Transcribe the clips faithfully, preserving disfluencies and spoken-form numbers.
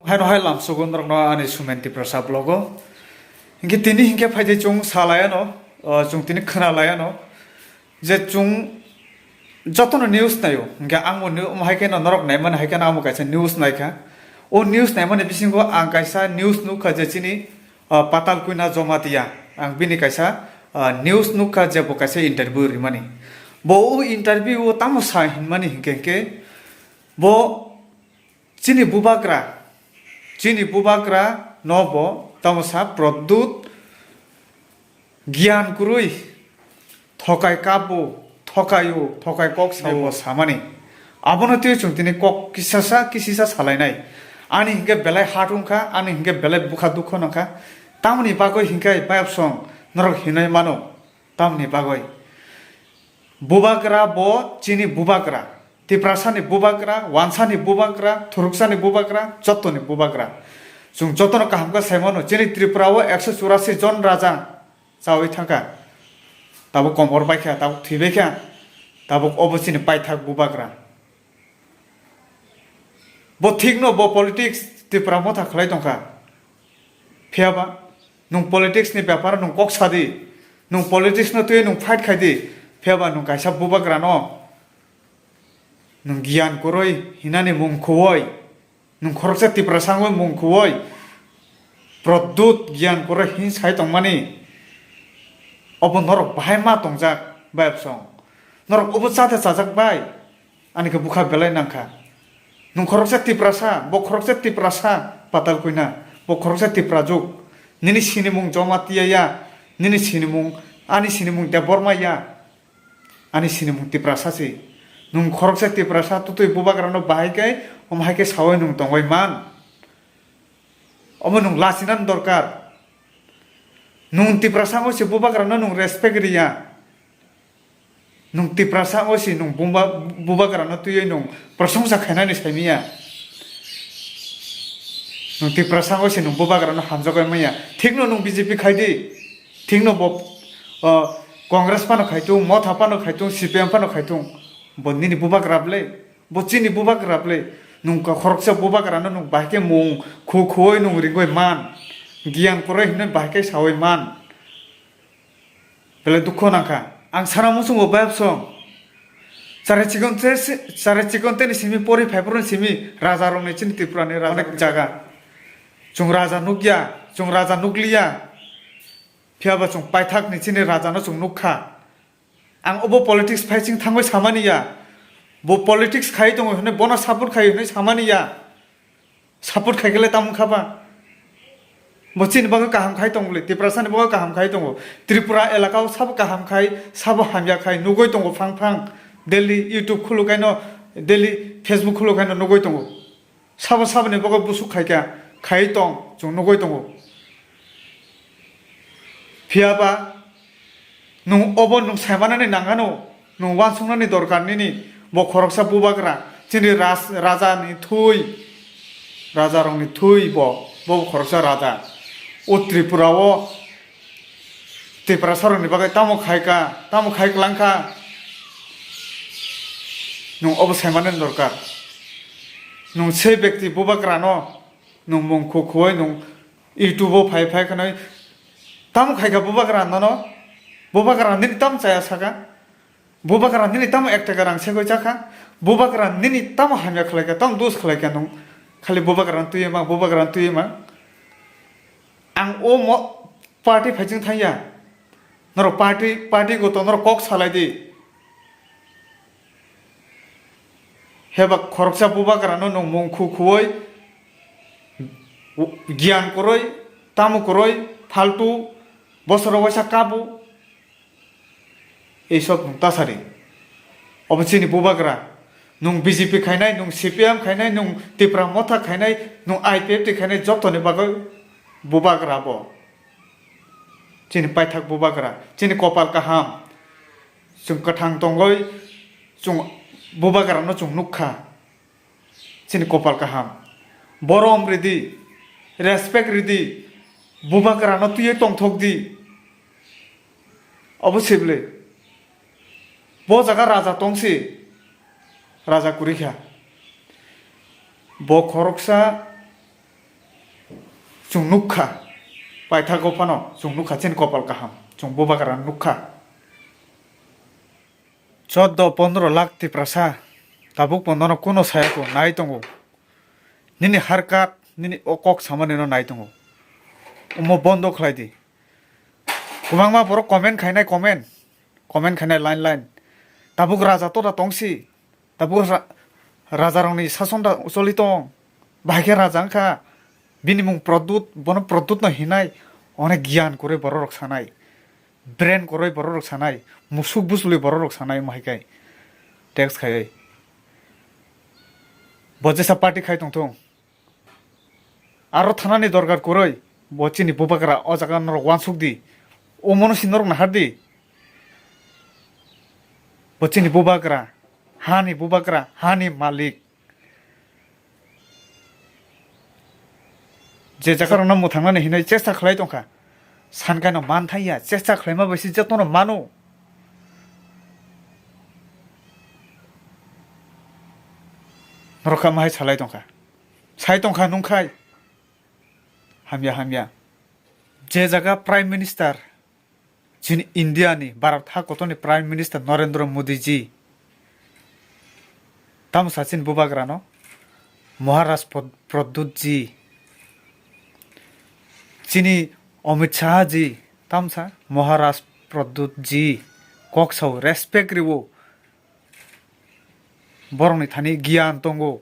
Haino hai lamsogo norokno ani Sumen Tiprasa vlogo. Hinkhe tini hinkhe phaidi chwng salaiano, o, chwng tini khwnalaiano je chwng jotono news naio. Hinkhe angbo ni-, omo hai kheno norok naimani hai kheno amo kaisa news naikha. O news naimani bisingo ang kaisa news nukha je chini, o, Patal Kwina Jomatia. Ang bini kaisa, o, news nukha je bo kaisa interview rimani. Bo o interview o tamo sa hinmani hinkhe hinkhe bo chini bubagra, chini bubagra no bo tamo sa Pradyut giyan kwrwi thokai kabu, thokaio, thokai kok sao samani. Abono twi chwng tini kok kisasa, kisisa salainai. Ani hinkhe belai hat wngkha, ani hinkhe belai bwkha dukho nangkha. Tamoni bagwi hinkhe bayapsong norok hinwi mano. Tamoni bagwi. Bubagra bo chini bubagra, Tiprasani bubagra, Wansani bubagra, Thuruksani bubagra, jottoni bubagra. Chwng jotono kaham khe sai mano, chini Tripura o ekso churasi jon raja chaui thangkha. Tabuk komor baikha, tabuk thwibaikha, tabuk obo chini paithak bubagra. Bo thikno bo politics Tipra motha khlai tongkha. Phiyaba nwng politics ni bepar nwng kok sadi, nwng politics no twi nwng fight khaidi, phiyaba nwng kaisa bubagra no nwng giyan kwrwi hinani mung khuoi, nwng khoroksa Tiprasa wngwi mung khuoi, Pradyut giyan kwrwi hin sai tongmani, obo norok bahai ma tongjak bai absong, norok obo chate chajak bai. Ani khe bwkha belai nangkha. Nwng khoroksa Tiprasa, bo khoroksa Tiprasa, Patal Kwina, bo khoroksa Tiprajwk. Nini sinimung Jomatia ya, nini sinimung, ani sinimung Debbarma ya, ani sinimung Tiprasa se. Nwng khoroksa Tiprasa, twtwi bubagrano bahai khe, omo hai khe saui nwng tongwi man. Omo nwng lachinani dorkar. Nwng Tiprasa wngwi se bubagrano nwng respect riya. Nwng Tiprasa wngwi se nwng bumba-, bubagrano twiwi nwng prosongsa khainani saimanya. Nwng Tiprasa wngwi se nwng bubagrano hamjagwi manya. Thikno nwng B J P khaidi. Thikno bo, o, Congress phano khaitung, Motha phano khaitung, C P M phano khaitung. Bo nini bubagra bwle. Bo chini bubagra bwle. Nwng ka khoroksa bubagrano nwng bahai khe mung khu khuoi nwng ringwi man. Giyan kwrwi hinwi bahai khe saui man. Belai dukho nangkha. Ang sana muchungo bayapsong. Chare chikon te si-, chare chikon teni simi pori phaiphuru simi raja rokni chini Tripura ni raja onek jaga. Chwng raja nukya, chwng raja nukliya. Phiyaba chwng paithak ni chini raja no chwng nukha. Ang obo politics phai ching thangwi samani ya. Bo politics khai tongo hwnwi bono support khai hwnwi samani ya. Support khai khe le tamo wngkha ba? Bo chini bagwi kaham khai tongo le, Tiprasa ni bagwi kaham khai tongo. Tripura elaka o sabo kaham khai, sabo hamya khai nugwi tongo phang phang. Daily YouTube khuluk haino, daily Facebook khuluk haino nugwi tongo. Sabo saboni bagwi busuk khai kha, khai tong, chwng nugwi tongo. Phiyaba nwng obo nwng saimanani nangano, nwng uansuknani dorkar nini, bo khoroksa bubagra, chini ras-, raja ni thui, raja rokni thui bo, bo khoroksa raja. O Tripura o Tiprasa rokni bagwi tamo khai kha, tamo khai kwlang kha, nwng obo saimanani dorkar. Nwng se bekti bubagrano nwng mung khu khuoi nwng YouTube o phai phai khwnwi tamo khai kha bubagra nono? Bubagra nini tamo chaya saka? Bubagra nini tamo ek taka rang segwi chakha? Bubagra nini tamo hamya khlai kha, tamo dos khlai kha nwng? Khali bubagra no twiwi mang, bubagra no twiwi mang. Ang o mo-, party phaising thangya. Norok party, party goto norok kok salai di. Heba khoroksa bubagrano nwng mung khu khuoi, giyan kwrwi, tamo kwrwi, faltu, bosoro waisa kabu, ei sob nwng tasari. Obo chini bubagra, nwng B J P khainai, nwng C P M khainai, nwng Tipra Motha khainai, nwng I P F T khainai, jotoni bagwi bubagra bo. Chini paithak bubagra, chini kopal kaham. Chwng kwthang tongwi, chwng bubagrano chwng nukha. Chini kopal kaham. Borom ridi, respect ridi, bubagrano twiwi tongthok di. Obo sibli. Bo jaga raja tongsi, raja kwrwi kha. Bo khoroksa Chwng nukha, paithago phano chwng nukha chini kopal kaham, chwng bubagra nukha. Choddo pondro lakh Tiprasa tabuk pono kuno sayako nai tongo. Nini harkat, nini o kok samani no nai tongo. Omo bondo khlai di. Kwbangma borok comment khainai, comment, comment khainai line line. Tabuk raja toda tongsi. Tabuk ra-, rajarokni sason da choli tong. Bahai khe raja wngkha. Bini mung Pradyut, bono Pradyut no hinai. Onek giyan kwrwi bororok sanai. Brain kwrwi bororok sanai. Musuk buslwi bororok sanai omo hai khe. Text khaiwi. Bo jesa party khai tongthung. Aro thanani dorkar kwrwi, bo chini bubagra o jaga norok uansuk di. Omono si norok nahar di. Bo chini bubagra, hani bubagra, hani malik. Je jaga rokno mwthangnani hinwi chesta khlai tongkha. Sankaino manthaiya, chesta khlaima bai se jotono mano. Norok kha mahai salai tongkha. Sai tongkha nungkhai. Hamya, hamya. Je jaga Prime Minister, chini India ni, Bharat ha kotorni Prime Minister Narendra Modi ji. Tamo sa chini bubagra no? Maharaj Prod-, Pradyut ji. Chini Amit Shah ji. Tamo sa Maharaj Pradyut ji. Kok sao, respect riwo. Borokni thani giyan tongo,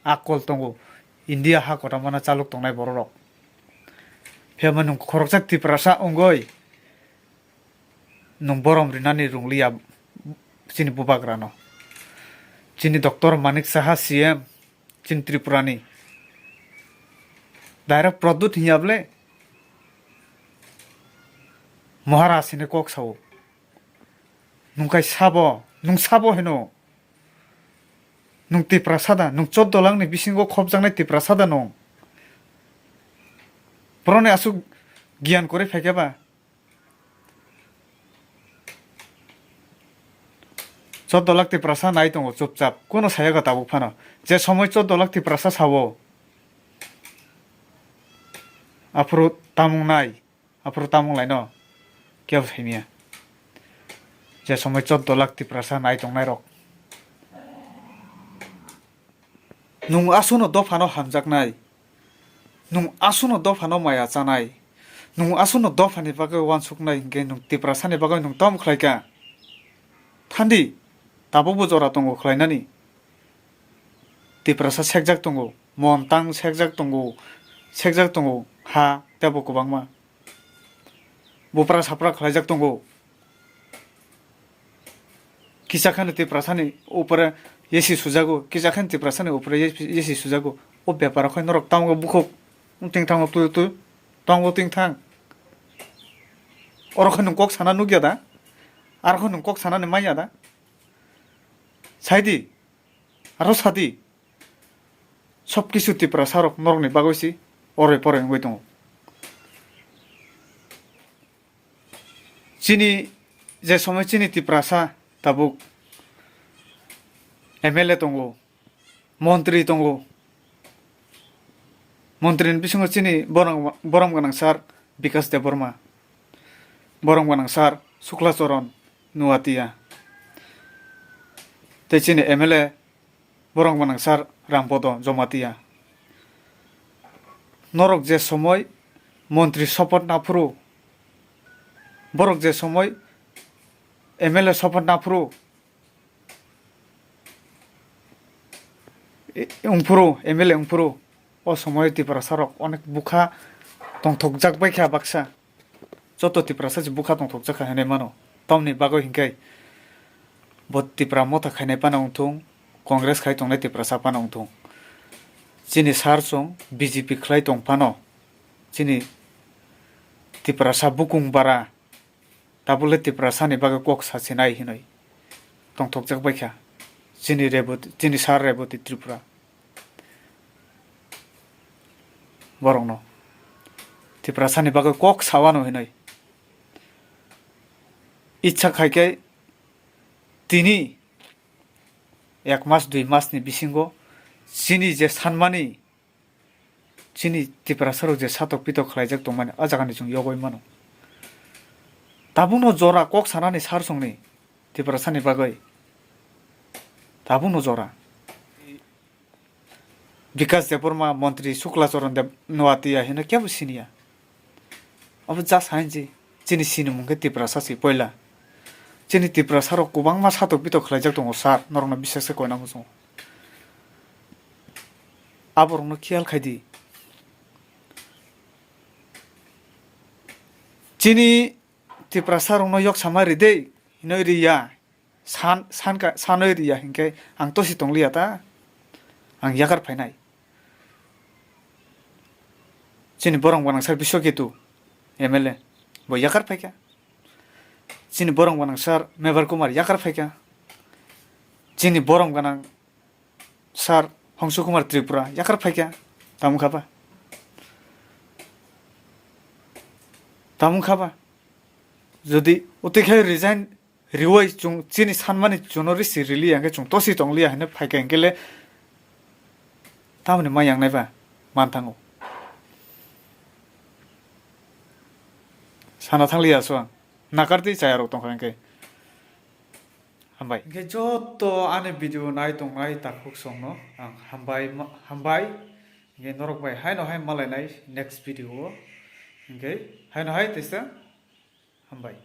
akol tongo. India ha kotormano chalok tongnai bororok. Phiya nwng khoroksa Tiprasa wngwi nwng borom rinani rwngliya chini bubagrano. Chini Doctor Manik Saha C M, chini Tripurani. Direct Pradyut hinya bwle Maharaj hini kok sao. Nwng kai sabo, nwng sabo hino. Nwng Tiprasa da, nwng choddo lakh ni bisingo khopjaknai Tiprasa da nwng. Borokni aswk giyan kwrwi phaikhe ba. Choddo lakh Tiprasa nai tongo chupchap, kuno sayakha tabuk phano. Je somoi choddo lakh Tiprasa sao, aphuru tamung nai. Aphuru tamung laino kebo saimanya. Je somoi choddo lakh Tiprasa nai tongnairok. Nwng aswkno dophano hamjaknai. Nwng aswkno dophano maya chanai. Nwng aswkno dophani bagwi uansuknai hinkhe nwng Tiprasani bagwi nwng tamo khlaikha? Thandi, tabukbo jora tongo khlainani. Tiprasa sekjak tongo, mon tang sekjak tongo, sekjak tongo, ha teibo kwbangma. Bupra sapra khlaijak tongo. Kisa kheno Tiprasani upore yesi sujago, kisa kheno Tiprasani upore yesi, yesi sujago. O bepar khai norok tango bukhuk, tingthango twi twi, tango tingthang. Oro khai nwng kok sana nukya da? Aro khai nwng kok sanani manya da? Saidi, aro sadi. Sob kisu Tiprasa rok norokni bagwi si oroi poroi wngwi tongo. Chini je somoi chini Tiprasa tabuk M L A tongo, montri tongo. Montri ni bisingo chini borom, borom gwnang sir Bikas Debbarma, borom gwnang sir Sukla Charan Nuatia, tei chini M L A borom gwnang sir Rampodo Jomatia. Norok je somoi montri sopoth naphuru, borok je somoi M L A sopoth naphuru, e, wngphuru, M L A wngphuru, o somoi Tiprasa rok onek bukha tongthokjak bai kha baksa. Joto Tiprasa se bukha tongthokjak kha hinwi mano. Tamni bagwi hinkhe bo Tipra motha khainai phano wngthung, Congress khai tongnai Tiprasa phano wngthung. Chini sir chwng B J P khlai tong phano, chini Tiprasa bukung bara tabukle Tiprasani bagwi kok sachinai hinwi tongthokjak bai kha chini Reboti, chini sir Reboti Tripura. Borokno Tiprasani bagwi kok sawano hinwi icha khai khe tini ek mas dui masni bisingo chini je sanmani Chini Tiprasa rok je satok pitok khlaijak tongmani, a jaga ni chwng yogwi mano. Tabukno jora kok sanani sar songni Tiprasa ni bagwi. Tabukno jora. Bikas Debbarma, Montri Shukla Charan Deb Noatia hino kebo siniya. Abo just hainji, chini sinimung khe Tiprasa si poila. Chini Tiprasa rok kwbangma satok pitok khlaijak tongo sir, norokno bisas khe koina muchungo. Aborokno khiyal khai di. Chini Tiprasa rokno yok sama ri de, hinoi ri ya. San, san ka, sanoi ri ya hinkhe ang tosi tong liya ta. Ang yakar phainai. Chini borok gwnang sir Biswaketu M L A bo yakar phaikha. Chini borok gwnang sir Mebar Kumar yakar phaikha. Chini borok gwnang sir Hongsu Kumar Tripura yakar phaikha. Tamo kha ba? Tamo kha ba? Jodi utwi khe resign riwi chwng chini sanmani chwngno risi rili hwnkhe chwng tosi tong liya hinwi phaikha hinkhe le tamoni ma yangnai ba man thango. Sana thang liya so ang. Nakar twi chaya rok tongkha hinkhe. Hambai. Hinkhe joto ani video nai tongnai takhuk songno ang hambai ma-, hambai. Hinkhe norok bai haino hai malainai next video o. Hinkhe haino hai teisa hambai.